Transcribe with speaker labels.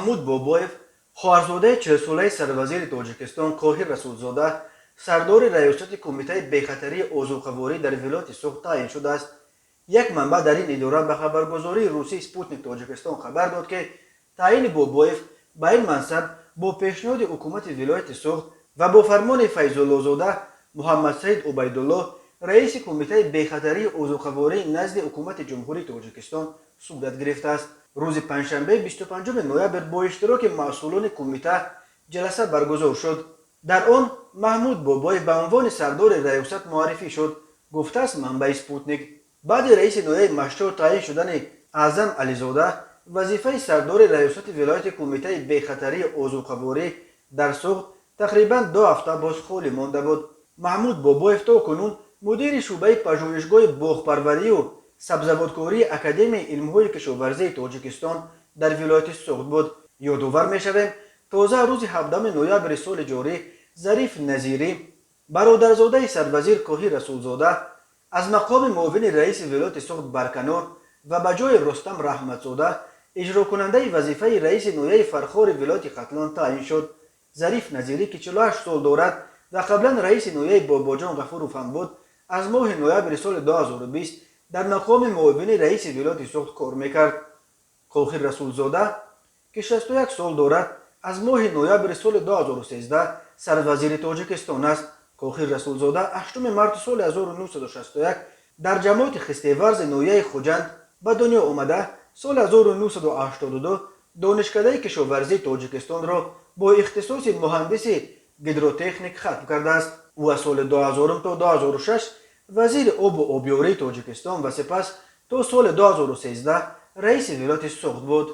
Speaker 1: Маҳмуд Бобоев, хоҳарзодаи 40-солаи сарвазири Тоҷикистон Коҳир Расулзода, сардори раёсати Кумитаи бехатарии озуқаворӣ дар вилояти Суғд таъин шудааст. Як манбаъ дар ин идора ба хабаргузории русии «Спутник» Тоҷикистон хабар дод, ки таъини Бобоев ба ин мансаб бо пешниҳоди ҳукумати вилояти Суғд ва бо фармони Файзуллозода Муҳаммадсаид Убайдулло, раиси Кумитаи бехатарии озуқаворӣ назди Ҳукумати Ҷумҳурии Тоҷикистон, сурат гирифтааст. Рӯзи панҷшанбе, 25 ноябр, бо иштироки масъулони кумита ҷаласа баргузор шуд. Дар он Маҳмуд Бобоев ба унвони сардори раёсат муаррифӣ шуд, гуфтааст манбаи «Спутник». Баъди раиси ноҳияи Мастчоҳ таъин шудани Аъзам Ализода, вазифаи сардори раёсати вилояти Кумитаи бехатарии озуқаворӣ дар Суғд тақрибан 2 ҳафта боз холӣ монда буд. Маҳмуд Бобоев то кунун мудири шӯъбаи пажӯҳишгоҳи боғпарварию сабзавоткории Академияи илмҳои кишоварзии Тоҷикистон дар вилояти Суғд буд. Ёдовар мешавем, тоза рӯзи 17 ноябри соли ҷорӣ Зариф Назирӣ, бародарзодаи сарвазир Коҳир Расулзода, аз мақоми муовини раиси вилояти Суғд барканор ва ба ҷои Рустам Раҳматзода иҷрокунандаи вазифаи раиси ноҳияи Фархори вилояти Хатлон таъин шуд. Зариф Назирӣ, ки 48 сол дорад ва қаблан раиси ноҳияи Бобоҷон Ғафуров ҳам буд, аз моҳи ноябри соли 2020 дар мақоми муовини раиси вилояти Суғд кор мекард. Кохир Расулзода, ки 61 сол дорад, аз моҳи ноябри соли 2013 сарвазири Тоҷикистон аст. Кохир Расулзода 8 марти соли 1961 дар ҷамоати Хистеварзи ноҳияи Хуҷанд ба дунё омада, соли 1982 Донишкадаи кишоварзии Тоҷикистонро бо ихтисоси муҳандиси гидротехник хатм кардааст. Ӯ аз соли 2000 то 2006 вазири обу обёрии Тоҷикистон ва сипас то соли 2013 раиси вилояти Суғд буд.